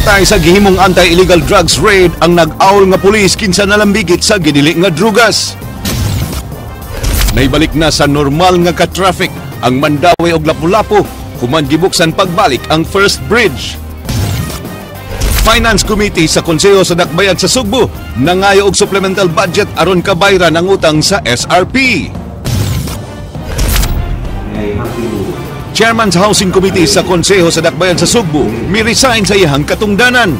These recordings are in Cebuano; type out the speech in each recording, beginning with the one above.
Patay sa gihimong anti-illegal drugs raid ang nag-awl nga pulis kinsa nalambigit sa gidili nga drugas. Naibalik na sa normal nga ka-traffic ang Mandaue og Lapu-Lapu human gibuksan pagbalik ang first bridge. Finance Committee sa Konseho sa Dakbayan sa Sugbo nangayo og supplemental budget aron kabayran ang utang sa SRP. Chairman sa Housing Committee sa Konseho sa Dakbayan sa Sugbo mi-resign sa iyang katungdanan.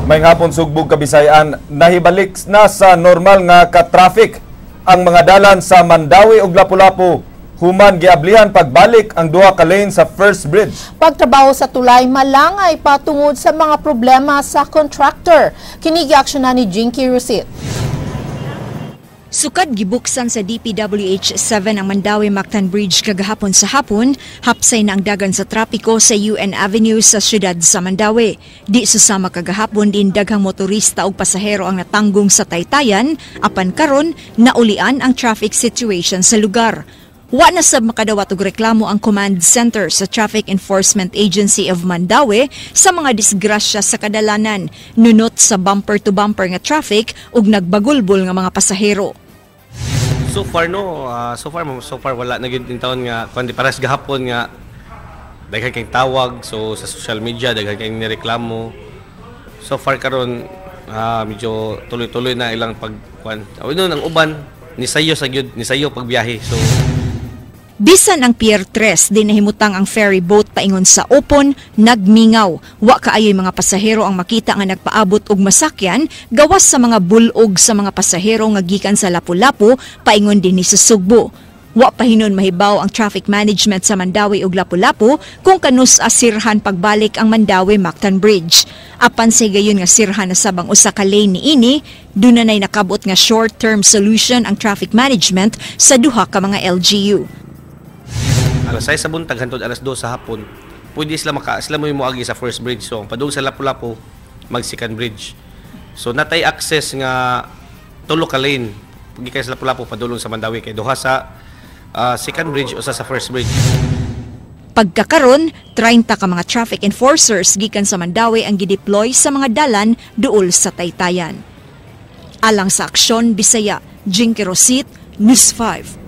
May hapon, Sugbog, Kabisayan, nahibalik na sa normal nga ka-traffic ang mga dalan sa Mandaue ug Lapu-Lapu human giablihan pagbalik ang duha ka lane sa first bridge. Pagtrabaho sa tulay malangay patungod sa mga problema sa contractor. Kini giaksyonan ni Jinky Rusit. Sukad gibuksan sa DPWH 7 ang Mandaue Mactan Bridge kagahapon sa hapon, hapsay na ang dagan sa trapiko sa UN Avenue sa siyudad sa Mandaue. Di susama kagahapon din daghang motorista ug pasahero ang natanggong sa taytayan, apan karon naulian ang traffic situation sa lugar. Wa na sab makadawat og reklamo ang Command Center sa Traffic Enforcement Agency of Mandaue sa mga disgrasya sa kadalanan, nunot sa bumper-to-bumper nga traffic ug nagbagulbol nga mga pasahero. So far no, so far wala na gyud taon nga kuan di pares gahapon nga daghan kay tawag so sa social media, daghan kay nireklamo. So far karon medyo tuloy-tuloy na ilang pag kuan. No, ang uban ni sayo sa gyud ni sayo pagbiyahe. So Bisan ang Pier 3 di nahimutang ang ferry boat paingon sa Opon, nagmingaw. Wa kaayoy mga pasahero ang makita nga nagpaabot og masakyan gawas sa mga bulog sa mga pasahero nga gikan sa Lapu-Lapu paingon dinhi sa Sugbo. Wa pa hinon mahibaw ang traffic management sa Mandaue ug Lapu-Lapu kung kanus asirhan pagbalik ang Mandaue Mactan Bridge. Apan sa higayon nga sirhan na sabang usa ka lane niini, duna nay nakabot nga short-term solution ang traffic management sa duha ka mga LGU. Alas 6 sa buntag hantod alas 2 sa hapon, pwede sila maka sila mo moagi sa first bridge. So ang padung sa Lapu-Lapu mag second bridge. So natay access nga tulo ka lane gikan sa Lapu-Lapu padulong sa Mandaue kay duha sa second bridge, usa sa first bridge. Pagkakaron, 30 ka mga traffic enforcers gikan sa Mandaue ang gideploy sa mga dalan duol sa taytayan. Alang sa Aksyon Bisaya, Jinky Rosit, News 5.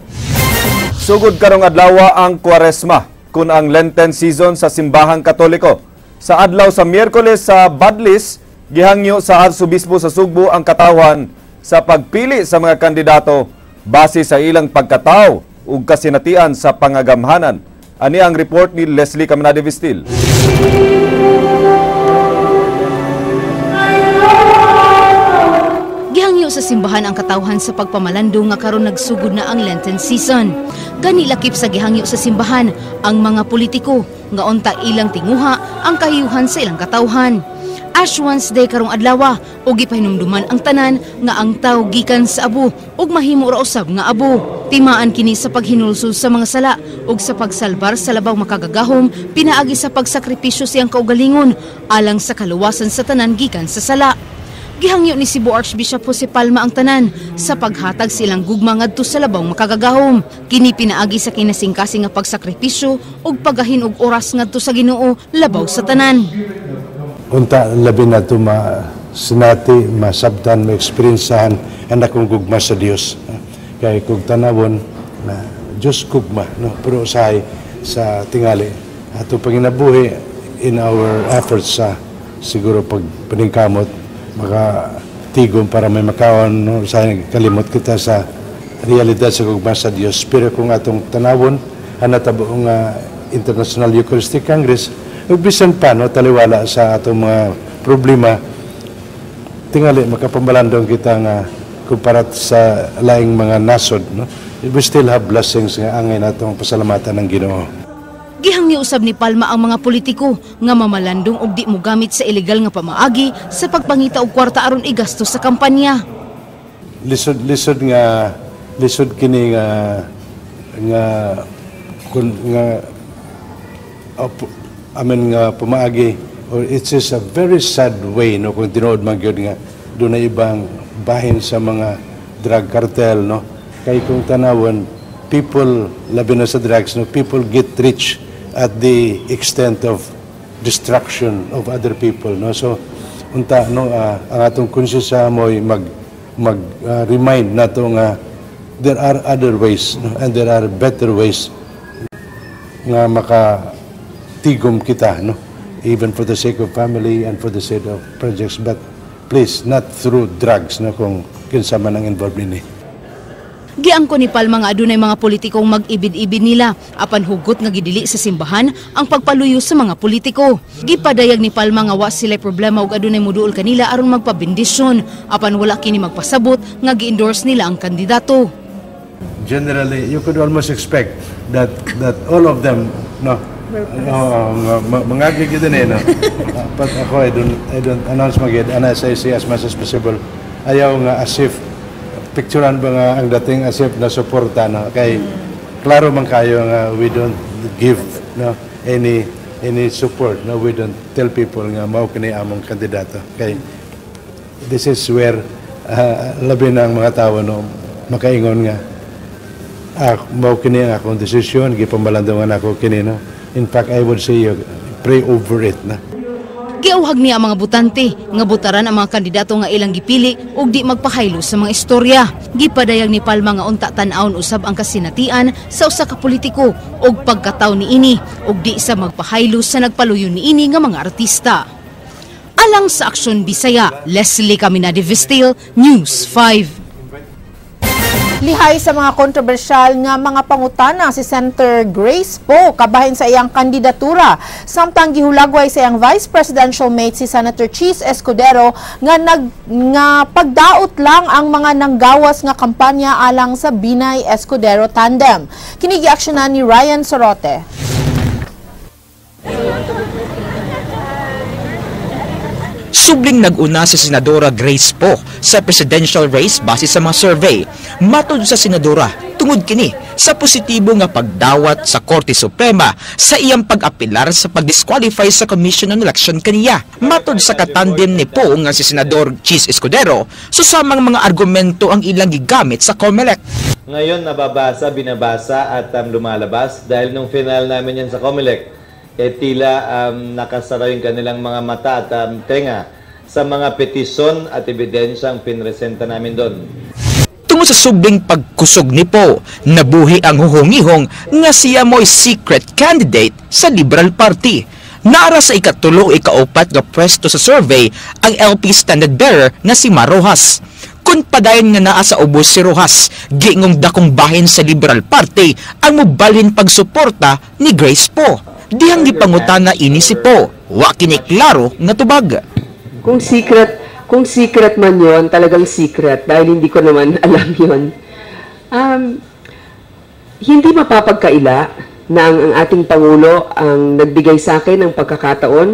Sugod karong adlaw ang Kuwaresma, kun ang Lenten season sa simbahang Katoliko. Sa adlaw sa Miyerkules sa Badlis, gihangyo sa Arsobispo sa Sugbo ang katawhan sa pagpili sa mga kandidato base sa ilang pagkatao ug kasinatian sa pangagamhanan. Ani ang report ni Leslie Caminade Vistil. Gihangyo sa simbahan ang katawhan sa pagpamalando nga karon nagsugod na ang Lenten season. Gani lakip sa gihangyo sa simbahan ang mga politiko nga unta ilang tinguha ang kahiyuhan sa ilang katawhan. Ash Wednesday karong adlaw ug gipahinumduman ang tanan nga ang tawo gikan sa abo ug mahimo ra usab nga abo. Timaan kini sa paghinulsol sa mga sala ug sa pagsalbar sa labaw makagagahom pinaagi sa pagsakripisyo siyang kaugalingon alang sa kaluwasan sa tanan gikan sa sala. Gihangyo ni Cebu Archbishop Jose Palma ang tanan sa paghatag silang gugma ngadto sa labaw makagagahom. Kini pinaagi sa kinasingkasing nga pagsakripisyo ug pagahin og oras ngadto sa Ginoo labaw sa tanan. Unta labi na ito masinati, masabtan, ma-experiencehan ang akong gugma sa Dios. Kaya kung tanawon na Diyos gugma, no? Pero usahay sa tingali ato panginabuhi in our efforts sa siguro pagpaningkamot makatigom para may makaon, no? Usahay kalimot kita sa realidad sa gugma sa Dios. Pero kung atong tanawon ang natabo nga International Eucharistic Congress ug bisan pa, no, taliwala sa atong mga problema, tingali makapamalandong kita nga kumpara sa laing mga nasod, no, we still have blessings nga angay natong pasalamatan ng Ginoo. Gihangyo usab ni Palma ang mga politiko nga mamalandong og di mogamit sa ilegal nga pamaagi sa pagpangita og kwarta aron igasto sa kampanya. Lisod, lisod nga lisod kini nga nga kun nga amen nga pamaagi, or it's just a very sad way, no, kung tinuod man gyud nga dunay ibang bahin sa mga drug cartel, no? Kay kung tanawon, people, labi na sa drugs, no, people get rich at the extent of destruction of other people, no? So unta, no, ang atong konsensya mo'y mag mag remind nato nga there are other ways, no, and there are better ways nga makatigom kita, no, even for the sake of family and for the sake of projects, but please not through drugs, no, kung kinsa man ang involved nini. Giangko ni Palma nga adunay mga politikong mag-ibid-ibid nila apan hugot nga gidili sa simbahan ang pagpaluyo sa mga politiko. Gipadayag ni Palma nga wa sila problema og adunay muduol kanila aron magpabendisyon apan wala kini magpasabot nga gi-endorse nila ang kandidato. Generally, you could almost expect that all of them, no, oo, nga mangagi gyud eh, no. But ako, I don't announce magyud and as I say, as much as possible, ayaw nga as if picturean ba nga ang dating as if na suporta, no, kay klaro man kayo nga we don't give, no, any support, no. We don't tell people nga mao kini among kandidato kay this is where labi na ang mga tao, no, makaingon nga mao kini ang akong desisyon, gipamalandungan ako kini, no. In fact, I would say pray over it na. Giauhag niya ang mga botante nga botaran ang mga kandidato nga ilang gipili ug di magpahaylo sa mga istorya. Gipadayag ni Palma nga unta tan-awon usab ang kasinatian sa usa ka politiko ug pagkataw niini ug di sa magpahaylo sa nagpaluyo niini nga mga artista. Alang sa Aksyon Bisaya, Leslie Caminade Vistil, News 5. Lihay sa mga kontrobersyal nga mga pangutana si Senator Grace Poe kabahin sa iyang kandidatura. Samtang gihulagway sa iyang vice presidential mate si Senator Chiz Escudero nga nag nga pagdaot lang ang mga nanggawas nga kampanya alang sa Binay Escudero tandem. Kini giaksyonan ni Ryan Sorote. Subling nag-una si Senadora Grace Poe sa presidential race base sa mga survey. Matod sa senadora, tungod kini sa positibo nga pagdawat sa Korte Suprema sa iyang pag-apilar sa pag-disqualify sa Commission on Election kaniya. Matod sa katandem ni Poe nga si Senador Chiz Escudero, susamang mga argumento ang ilang gigamit sa COMELEC. Ngayon nababasa, binabasa at lumalabas dahil nung final namin yan sa COMELEC, eh tila nakasara yung kanilang mga mata at tenga sa mga petisyon at ebidensyang pinresenta namin doon. Tungod sa subling pagkusog ni Poe, nabuhi ang huhungihong nga siya mo'y secret candidate sa Liberal Party. Naara sa ikatulo o ikaupat nga pwesto sa survey ang LP standard bearer nga si Mar Roxas. Kung padayon nga naa sa ubos si Roxas, giingong dakong bahin sa Liberal Party ang mobalhin pagsuporta ni Grace Poe. Dihang gipangutana ini si Poe, wa kini klaro nga tubag. Kung secret man yon, talagang secret dahil hindi ko naman alam yon. Hindi mapapagkaila na ang ating Pangulo ang nagbigay sa akin ng pagkakataon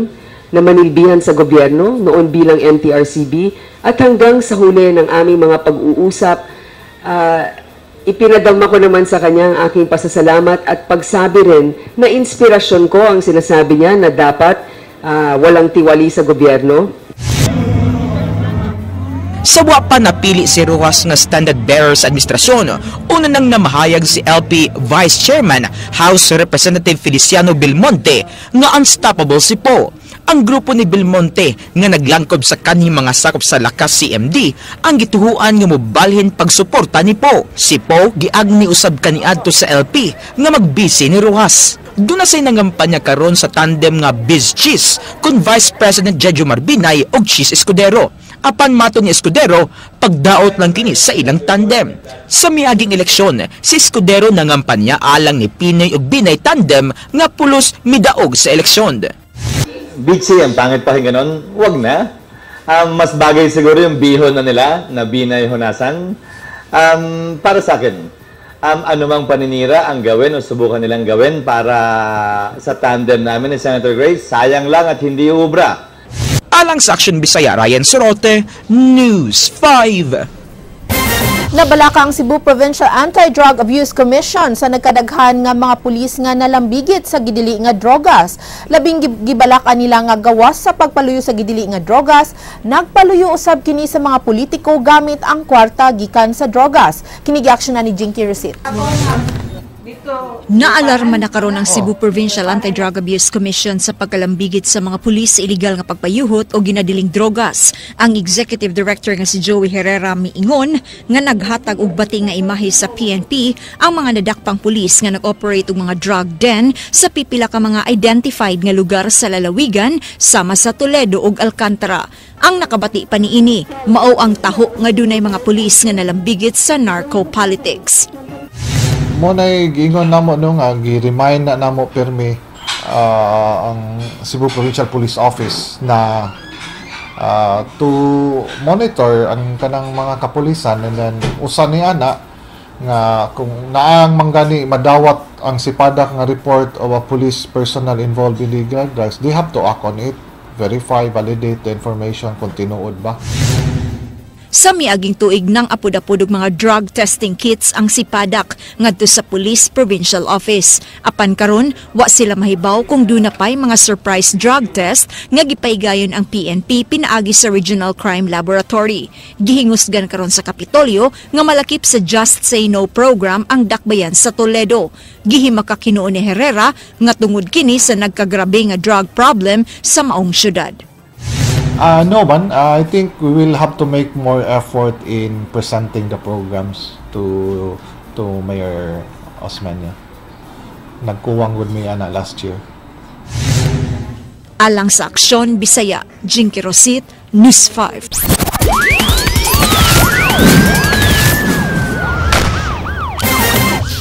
na manilbihan sa gobyerno noon bilang MTRCB at hanggang sa huli ng aming mga pag-uusap, ipinadama ko naman sa kanya ang aking pasasalamat at pagsabi rin na inspirasyon ko ang sinasabi niya na dapat walang tiwali sa gobyerno. Sa wa pa napili si Roxas nga standard bearer sa administrasyon, una nang namahayag si LP Vice Chairman House Representative Feliciano Belmonte nga unstoppable si Poe. Ang grupo ni Belmonte nga naglangkob sa kanhing mga sakop sa Lakas CMD ang gituhuan nga mobalhin pagsuporta ni Poe. Si Poe giagni usab kaniadto sa LP nga magbisi ni Roxas. Duna say nangampanya karon sa tandem nga Biz Chiz kun Vice President Jejomar Binay og Chiz Escudero. Apan matod ni Escudero, pagdaot lang kini sa ilang tandem. Sa miaging eleksyon, si Escudero nangampanya alang ni Pinoy ug Binay tandem nga pulos midaog sa eleksyon. Bitchy, ang pangit pa ganon, wag na. Mas bagay siguro yung bihon na nila, na Binay Honasan. Para sa akin, anumang paninira ang gawin o subukan nilang gawin para sa tandem namin ni Senator Grace, sayang lang at hindi ubra. Alang sa Aksyon Bisaya, Ryan Sorote, News 5. Nabalaka ang Cebu Provincial Anti-Drug Abuse Commission sa nagkadaghan nga mga pulis nga nalambigit sa gidili nga drogas. Labing gibalaka nila nga gawas sa pagpaluyo sa gidili nga drogas, nagpaluyo usab kini sa mga politiko gamit ang kwarta gikan sa drogas. Kini giaksyon na ni Jinky Rosit. Naalarma na karon ang Cebu Provincial Anti-Drug Abuse Commission sa pagkalambigit sa mga pulis sa illegal nga pagpayuhot o ginadiling drogas. Ang Executive Director nga si Joey Herrera miingon nga naghatag og bati nga imahe sa PNP ang mga nadakpang pulis nga nag-operate og mga drug den sa pipila ka mga identified nga lugar sa lalawigan sama sa Toledo ug Alcantara. Ang nakabati pa niini mao ang taho nga dunay mga pulis nga nalambigit sa narco politics. Mo na giingon namo no nga gi-remind na namo permi ang Cebu Provincial Police Office na to monitor ang kanang mga kapulisan, and then usa ni ana nga kung naang manggani madawat ang SIPADAC nga report of a police personnel involved in illegal drugs, they have to act on it, verify, validate the information kung tinuod ba. Sa miaging tuig nang apod-apod og mga drug testing kits ang SIPADAC ngadto sa Police Provincial Office. Apan karon, wa sila mahibaw kung duna pay mga surprise drug test nga gipaigayon ang PNP pinaagi sa Regional Crime Laboratory. Gihingusgan karon sa Kapitolyo nga malakip sa Just Say No program ang dakbayan sa Toledo. Gihimaka kinuon ni Herrera nga tungod kini sa nagkagrabe nga drug problem sa maong syudad. No man, I think we will have to make more effort in presenting the programs to Mayor Osmeña. Nagkuwang gud mi ana last year. Alang sa Aksyon Bisaya, Jinky Rosit, News 5.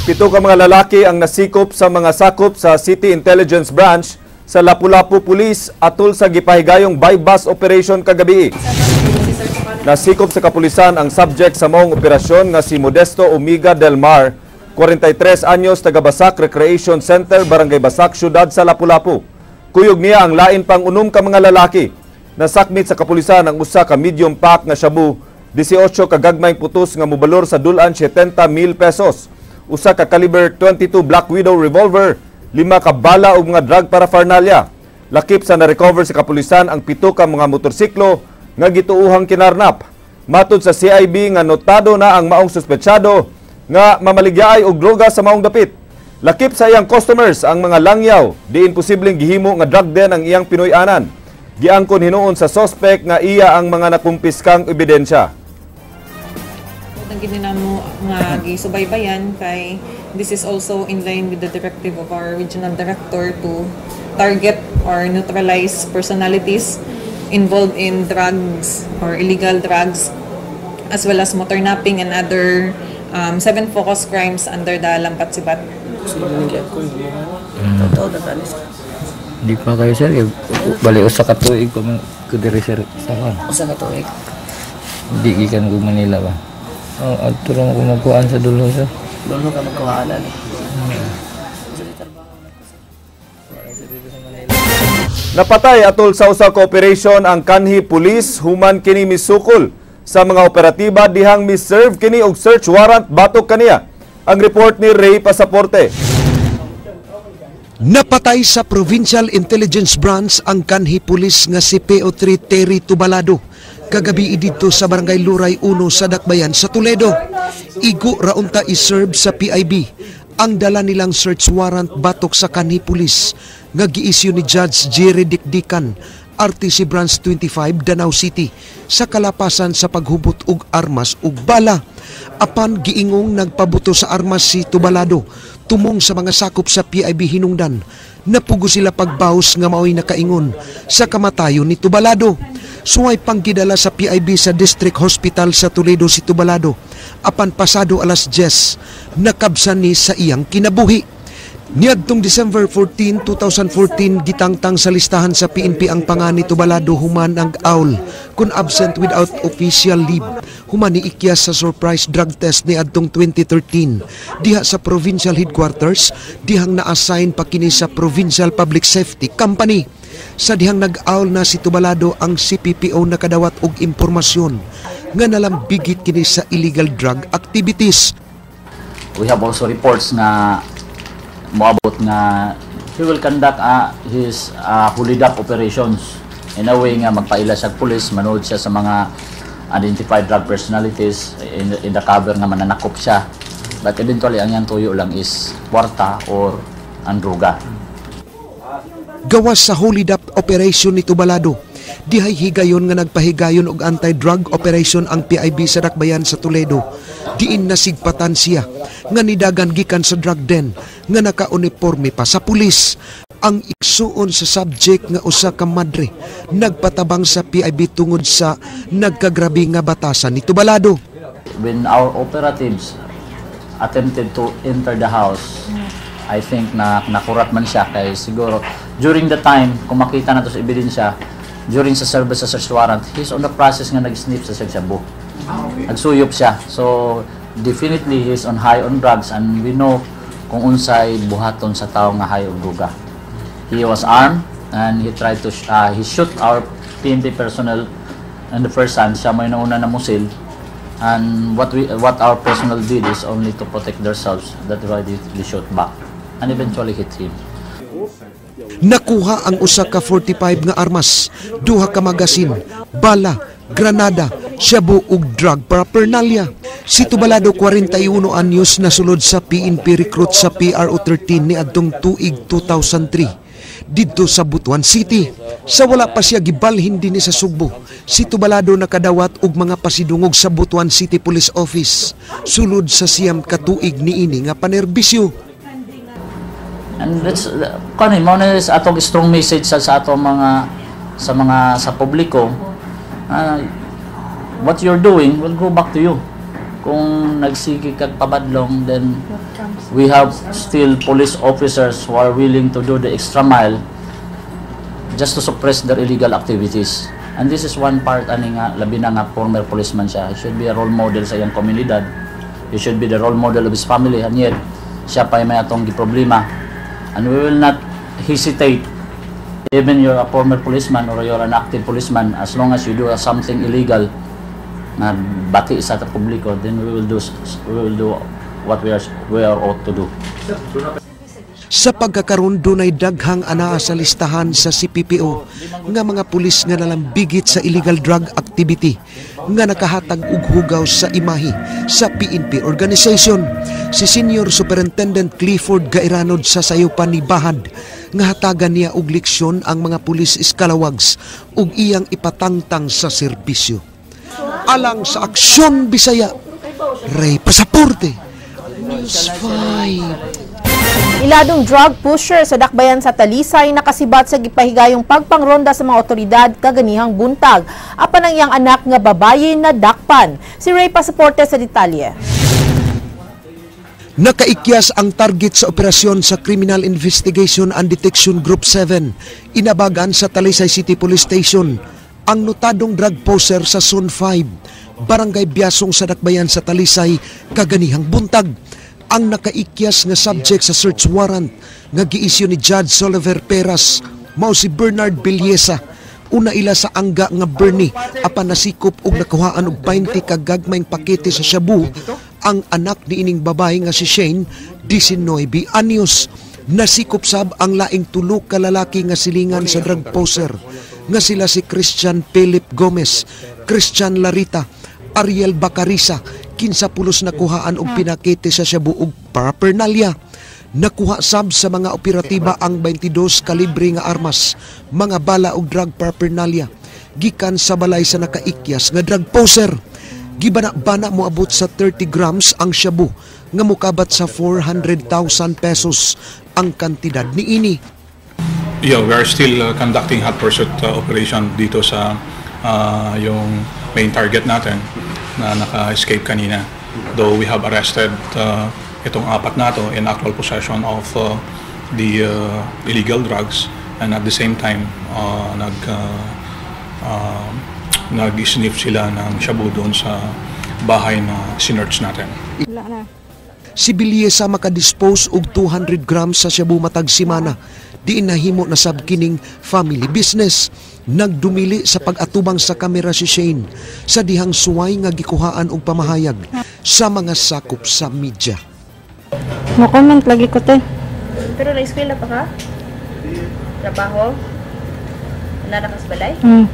7 ka mga lalaki ang nasikop sa mga sakop sa City Intelligence Branch sa Lapu-Lapu Police atol sa gipahigayong buy-bust operation kagabi. Nasikop sa kapulisan ang subject sa maong operasyon nga si Modesto Omiga Del Mar, 43 anyos, taga Basak Recreation Center, Barangay Basak, Syudad sa Lapu-Lapu. Kuyog niya ang lain pang 6 ka mga lalaki. Nasakmit sa kapulisan ang usa ka medium pack nga shabu, 18 ka gagmayng putos nga mobalor sa dulan 70 mil pesos, usa ka caliber 22 Black Widow revolver, 5 ka bala ug mga drug paraphernalia. Lakip sa na-recover sa kapulisan ang 7 ka mga motorsiklo nga gituuhang kinarnap. Matud sa CIB nga notado na ang maong suspetsado nga mamaligyaay og droga sa maong dapit. Lakip sa iyang customers ang mga langyaw, diin posibleng gihimo nga drug den ang iyang Pinoy-anan. Giangkon hinuon sa suspect nga iya ang mga nakumpiskang ebidensya. Ang ginamo nga gisubaybayan kay this is also in line with the directive of our regional director to target or neutralize personalities involved in drugs or illegal drugs, as well as motor napping and other 7 focus crimes under the Lampat Sibat. Di pa kayo sir, bali usa ka tuig ko diri sir sa kon. Usa ka tuig. Di gikan ko Manila ba. Oh, adto ra ko magkuan sa dulo sir. Dulo ka magkuhanan. Napatay atol sa usa ka operation ang Kanhi Police human kini misukol sa mga operatiba dihang miserve kini og search warrant batok kaniya. Ang report ni Ray Pasaporte. Napatay sa Provincial Intelligence Branch ang Kanhi Police nga si PO3 Terry Tubalado kagabi didto sa Barangay Luray 1 sa Dakbayan sa Toledo. Igo raunta iserve sa PIB ang dala nilang search warrant batok sa Kanhi Police nga giisyu ni Judge Jerry Dikdikan, RTC Branch 25, Danao City, sa kalapasan sa paghubot og armas ug bala. Apan giingong nagpabuto sa armas si Tubalado tumong sa mga sakop sa PIB hinungdan. Napugo sila pagbaos nga maoy nakaingon sa kamatayon ni Tubalado. Suway panggidala sa PIB sa District Hospital sa Toledo si Tubalado. Apan pasado alas 10, nakabsan ni sa iyang kinabuhi. Niadtong December 14, 2014, gitangtang sa listahan sa PNP ang pangani Tubalado human ang aul kun absent without official leave. Human ni ikyas sa surprise drug test ni adtong 2013 diha sa provincial headquarters, dihang na-assign pa kini sa Provincial Public Safety Company. Sa dihang nag-awl na si Tubalado, ang CPPO nakadawat og impormasyon nga nalambigit kini sa illegal drug activities. We have also reports nga moabot nga he will conduct his holidap operations in a way nga magpaila siya pulis, manood siya sa mga identified drug personalities in the cover nga mananakop siya. But eventually, ang iyang tuyo lang is kwarta or ang droga. Gawas sa holidap operation ni Tubalado, dihay higayon nga nagpahigayon og anti-drug operation ang PIB sa Dakbayan sa Toledo. Diin nasigpatan siya nga nidagan gikan sa drug den nga naka-uniforme pa sa pulis. Ang igsuon sa subject nga usa ka madre nagpatabang sa PIB tungod sa nagkagrabe nga batasan ni Tubalado. When our operatives attempted to enter the house, I think na nakurat man siya kay siguro during the time, kung makita na to sa ebidensya, during sa service sa search warrant, he's on the process nga nag-sniff sa shabu. Nagsuyop siya. So, definitely he's on high on drugs and we know kung unsay buhaton sa tao nga high on droga. He was armed and he tried to he shoot our PNP personnel in the first hand. Siya may nauna na musil. And what our personnel did is only to protect themselves. That's why they shoot back and eventually hit him. Nakuha ang usa ka 45 nga armas, duha ka magasin, bala, granada, shabu ug drug paraphernalia. Si Tubalado, 41 anyos, nasulod sa PNP recruit sa PRO 13 niadtong tuig 2003 didto sa Butuan City. Sa wala pa siya gibalhin dinhi sa Sugbo, si Tubalado nakadawat og mga pasidungog sa Butuan City Police Office sulod sa 9 ka tuig niini nga panerbisyo. And that's kani mo na is atong strong message sa atong mga sa mga sa publiko, what you're doing will go back to you. Kung nagsige kag pabadlong, then we have still police officers who are willing to do the extra mile just to suppress their illegal activities. And this is one part ani nga labi na nga former policeman siya. He should be a role model sa iyang komunidad. He should be the role model of his family, and yet siya pa may atong giproblema. And we will not hesitate, even you're a former policeman or you're an active policeman, as long as you do something illegal na bati sa publiko, then we will do what we are ought to do. Sa pagkakaroon, dunay daghang anaa sa listahan sa CPPO nga mga pulis nga nalambigit sa illegal drug activity nga nakahatag og hugaw sa imahe sa PNP organization. Si Senior Superintendent Clifford Gairanod sa sayupan ni Bahad nga hatagan niya og leksyon ang mga pulis scalawags ug iyang ipatangtang sa serbisyo. Alang sa Aksyon Bisaya, Ray Pasaporte, News 5. Iladong drug pusher sa Dakbayan sa Talisay nakasibat sa gipahigayong pagpangronda sa mga otoridad kaganihang buntag. Apan ang iyang anak nga babaye na dakpan. Si Ray Pasaporte sa detalye. Nakaikyas ang target sa operasyon sa Criminal Investigation and Detection Group 7 inabagan sa Talisay City Police Station ang notadong drug poser sa Zone 5, Barangay Biasong sa Dakbayan sa Talisay kaganihang buntag. Ang nakaikyas nga subject sa search warrant nga giisyu ni Judge Oliver Peras mao si Bernard Villesa, una ila sa angga nga Bernie, apan nasikop og nakuhaan og 20 ka gagmayng pakete sa shabu ang anak niining babae nga si Shane, 19 anyos. Nasikop sab ang laing tulo ka lalaki nga silingan sa drug poser nga sila si Christian Philip Gomez, Christian Larita, Ariel Bacarisa, kinsa pulos nakuhaan og pinakete sa shabu ug paraphernalia. Nakuha sab sa mga operatiba ang 22 kalibre nga armas, mga bala ug drug paraphernalia gikan sa balay sa nakaikyas nga drug poser. Gibana-bana moabot sa 30 grams ang shabu nga mukabat sa 400,000 pesos ang kantidad niini. Yeah, we are still conducting hot pursuit operation dito sa yung main target natin na naka-escape kanina. Though we have arrested itong apat na to in actual possession of the illegal drugs and at the same time nag-sniff sila ng shabu doon sa bahay na sinearch natin. Si Villesa makadispose og 200 grams sa shabu matag simana. Diin nahimo na sab kining family business. Nagdumili sa pag-atubang sa kamera si Shane sa dihang suway nga gikuhaan og pamahayag sa mga sakop sa media. No comment lagi ko, te. Pero na-eskwela pa ka? Trabaho? Nara ka sa balay? Hmm.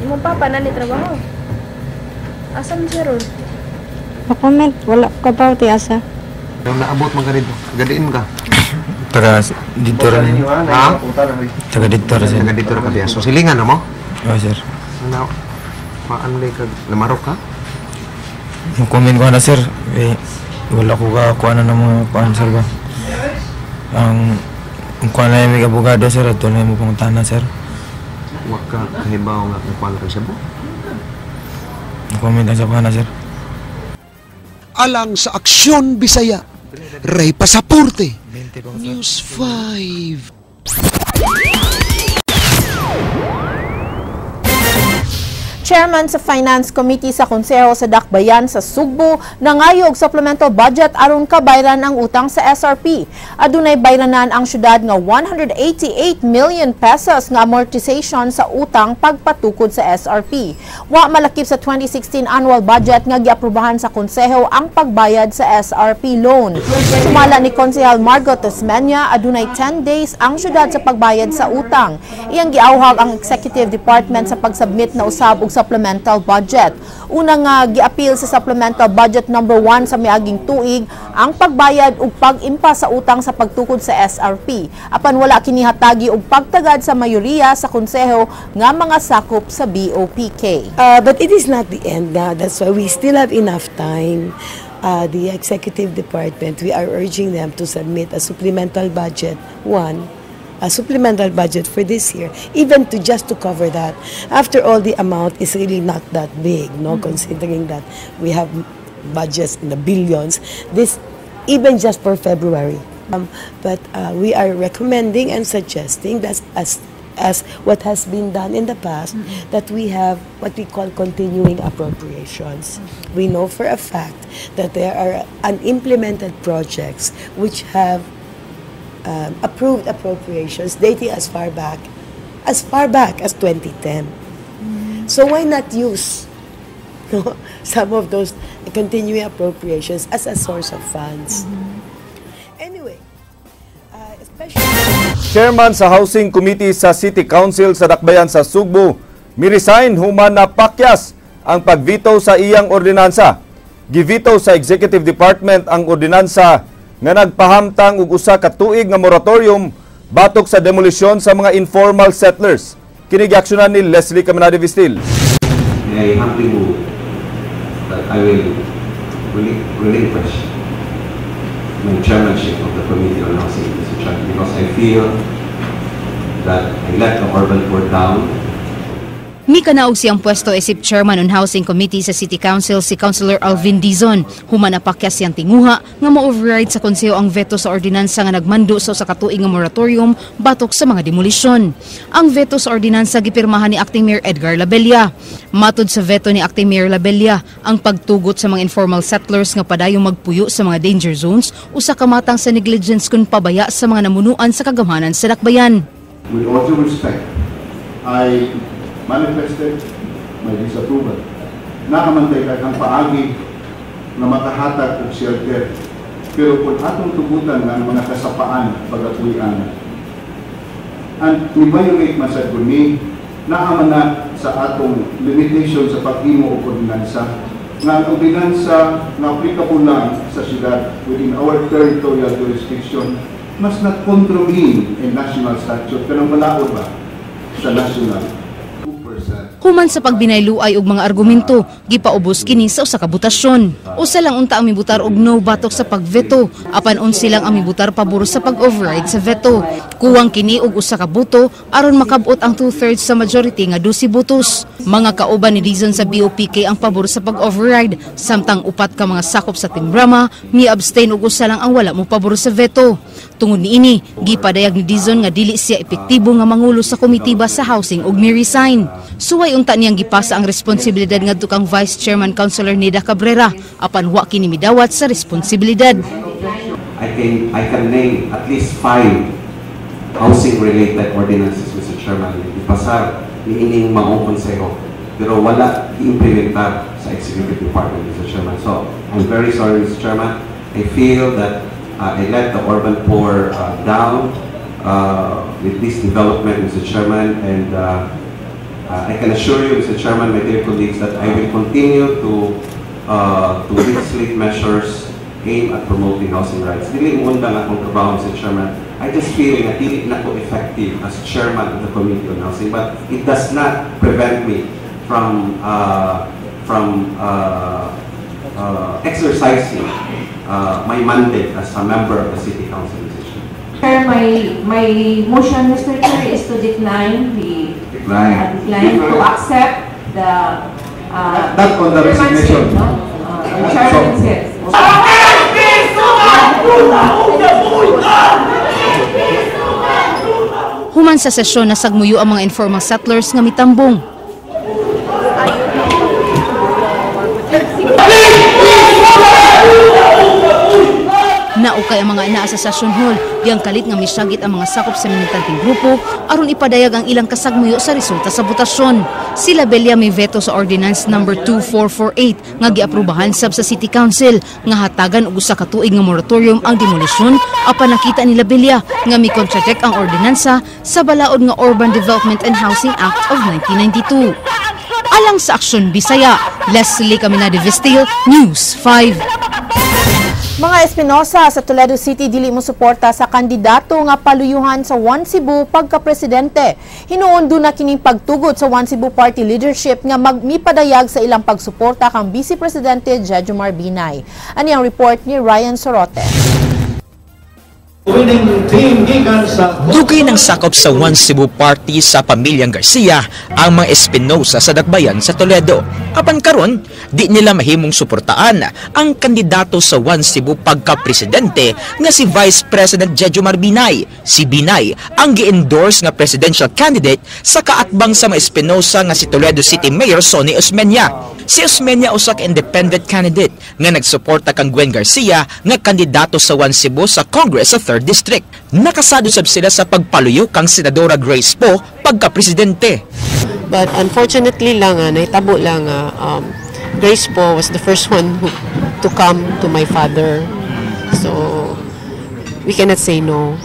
Imong papa na ni trabaho. Asa man siya ron? No comment. Wala ka ba, te, asa? Naabot man ka dito. Gadiin ka. Taga dito ra. Ha? Taga dito ra, sir. Taga dito ra ka biya. So silingan na mo? Oh, sir. Na paano ka lamarok ka? No comment ko na, sir. Eh, wala ko ka kuan na mga kuan, sir ba. Ang kuan na yung abogado, sir, ato na yung pangutana, sir. Wa ka kahibaw nga kung kuan ka siya mo? No comment lang sa kuan na, sir. Alang sa Aksyon Bisaya, Ray Pasaporte, News 5. Chairman sa Finance Committee sa Konseho sa Dakbayan sa Sugbo nangayo og supplemental budget aron kabayran ang utang sa SRP. Adunay bayranan ang syudad nga 188 million pesos nga amortization sa utang pagpatukod sa SRP. Wa malakip sa 2016 annual budget nga giaprubahan sa Konseho ang pagbayad sa SRP loan. Sumala ni Konsehal Margot Osmeña, adunay 10 days ang syudad sa pagbayad sa utang. Iyang giawhag ang Executive Department sa pagsubmit na usab og supplemental budget. Una nga giapil sa supplemental budget number 1 sa miaging tuig ang pagbayad ug pag-impa sa utang sa pagtukod sa SRP. Apan wala kini hatagi og pagtagad sa mayoriya sa konseho nga mga sakop sa BOPK. But it is not the end now. That's why we still have enough time. The executive department, we are urging them to submit a supplemental budget, one, a supplemental budget for this year, even to just to cover that. After all, the amount is really not that big, no, considering that we have budgets in the billions. This, even just for February. But we are recommending and suggesting that as what has been done in the past, that we have what we call continuing appropriations. We know for a fact that there are unimplemented projects which have approved appropriations dating as far back as 2010. So why not use, no, some of those continuing appropriations as a source of funds? Anyway, especially Chairman sa Housing Committee sa City Council sa Dakbayan sa Sugbo, mi-resign human napakyas ang pagveto sa iyang ordinansa. Givito sa Executive Department ang ordinansa nga nagpahamtang og usa ka tuig nga moratorium batok sa demolisyon sa mga informal settlers. Kini giaksyonan ni Leslie Caminade Vistil. May I humbly move that I will relinquish my chairmanship of the Committee on Housing, Mr. Chairman, because I feel that I let the urban poor down. Mikanaog siyang pwesto isip chairman on Housing Committee sa City Council si Councilor Alvin Dizon. Human napakyas siyang tinguha nga ma-override sa konseho ang veto sa ordinansa nga nagmando sa usa ka tuig nga moratorium batok sa mga demolisyon. Ang veto sa ordinansa gipirmahan ni Acting Mayor Edgar Labella. Matod sa veto ni Acting Mayor Labella, ang pagtugot sa mga informal settlers nga padayong magpuyo sa mga danger zones usa ka matang sa negligence kun pabaya sa mga namunuan sa kagamhanan sa Dakbayan. With all due respect, I manifested my disapproval. Naa man tay daghang paagi nga makahatag og shelter. Pero kung atong tugutan nga ang mga kasapaan pagapuy-an, and ni-violate man sad ni, naa man na sa atong limitation sa paghimo og ordinansa, nga ang ordinansa nga applicable lang sa syudad within our territorial jurisdiction must not contravene a national statute, kanang balaod ba sa national. Human sa pagbinayluay og mga argumento, gipaubos kini sa usa ka botasyon. Usa lang unta ang mibutar og no batok sa pagveto, apan 11 lang ang mibutar pabor sa pag-override sa veto. Kuwang kini og usa ka boto aron makabot ang two-thirds sa majority nga 12 botos. Mga kauban ni Dizon sa BOPK ang pabor sa pag-override, samtang upat ka mga sakop sa Team Brahma mi-abstain ug usa lang ang wala mo pabor sa veto. Tungod niini, gipadayag ni Dizon nga dili siya epektibo nga mangulo sa komitiba sa housing ug mi-resign. Suway unta niyang gipasa ang responsibilidad ngadto kang Vice Chairman Councilor Nida Cabrera, apan wa kini midawat sa responsibilidad. I can name at least five housing-related ordinances, Mr. Chairman, ipasar niining maong konseho, pero wala i-implementar sa Executive Department, Mr. Chairman. So, I'm very sorry, Mr. Chairman. I feel that I let the urban poor down with this development, Mr. Chairman, and I can assure you, Mr. Chairman, my dear colleagues, that I will continue to legislate measures aimed at promoting housing rights. Dili mo undang akong trabaho, Mr. Chairman. I just feel nga dili na ko effective as chairman of the Committee on Housing, but it does not prevent me from exercising my mandate as a member of the City Council, Mr. Chairman. Chair, my motion, Mr. Chair, is to decline the Decline. Decline to accept the Not on the chairman's resignation. seat, no? The chairman's seat. Human sa sesyon, nasagmuyo ang mga informal settlers nga mitambong. Naukay ang mga anaa sa session hall, diyang kalit nga misyagit ang mga sakop sa militanteng grupo aron ipadayag ang ilang kasagmuyo sa resulta sa botasyon. Sila Bella may veto sa Ordinance number 2448 nga giaprubahan sab sa City Council nga hatagan og usa ka tuig nga moratorium ang demolisyon apan nakita ni Labella nga mi-contradict ang ordinansa sa balaod nga Urban Development and Housing Act of 1992. Alang sa Aksyon Bisaya, Leslie Caminade Vestil, News 5. Mga Espinosa sa Toledo City dili mo suporta sa kandidato nga paluyuhan sa One Cebu pagka-presidente. Hinuon na kining pagtugot sa One Cebu Party leadership nga magmipadayag sa ilang pagsuporta kang Vice Presidente Jejomar Binay. Ani ang report ni Ryan Sorote. Dugay ng sakop sa One Cebu Party sa pamilyang Garcia ang mga Espinosa sa Dakbayan sa Toledo. Apan karon, di nila mahimong suportaan ang kandidato sa One Cebu pagka-presidente nga si Vice President Jejomar Binay. Si Binay ang gi-endorse nga presidential candidate sa kaatbang sa mga Espinosa nga si Toledo City Mayor Sonny Osmeña. Si Osmeña usa ka independent candidate nga nagsuporta kang Gwen Garcia nga kandidato sa One Cebu sa Congress sa 3rd District. Nakasado sab sila sa pagpaluyo kang Senadora Grace Poe pagka-presidente. But unfortunately lang, nahitabo lang, Grace Poe was the first one who to come to my father. So, we cannot say no.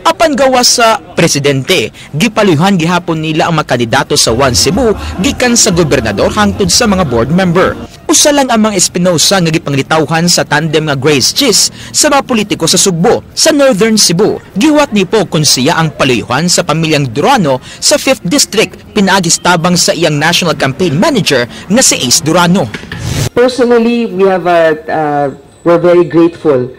Apan gawa sa presidente, gipaluyuhan gihapon nila ang mga kandidato sa One Cebu gikan sa gobernador hangtod sa mga board member. Usa lang ang mga Espinosa nga gipanglitawhan sa tandem nga Grace Cheese sa mga politiko sa Sugbo, sa Northern Cebu. Giwat ni Poe kung siya ang paluyuhan sa pamilyang Durano sa 5th District, pinaagis tabang sa iyang national campaign manager nga si Ace Durano. Personally, we're very grateful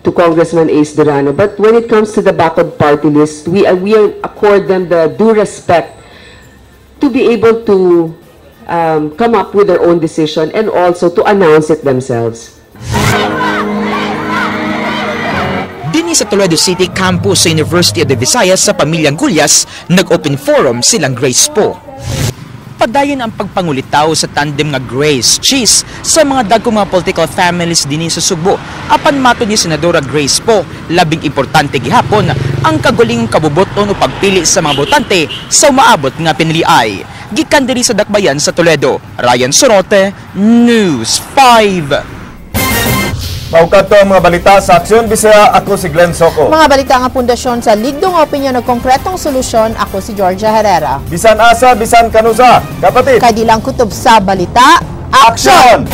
to Congressman Ace Durano. But when it comes to the Bakod Party list, we accord them the due respect to be able to come up with their own decision and also to announce it themselves. Dinhi sa Toledo City Campus sa University of the Visayas sa pamilyang Gulyas, nag-open forum silang Grace Poe. Padayon ang pagpangulitaw sa tandem nga Grace Cheese sa mga dagkong mga political families dinhi sa Sugbo. Apan matod ni Senadora Grace Poe, labing importante gihapon ang kagulingong kabubuton o pagpili sa mga botante sa umaabot nga piniliay. Gikan diri sa Dakbayan sa Toledo, Ryan Sorote, News 5. Mao kadto ang mga balita sa Aksyon Bisaya. Ako si Glenn Soco. Mga balita nga pundasyon sa ligdong opinyon ug konkretong solusyon. Ako si Georgia Herrera. Bisan asa, bisan kanusa. Kapatid. Kay di lang kutob sa balita. Aksyon!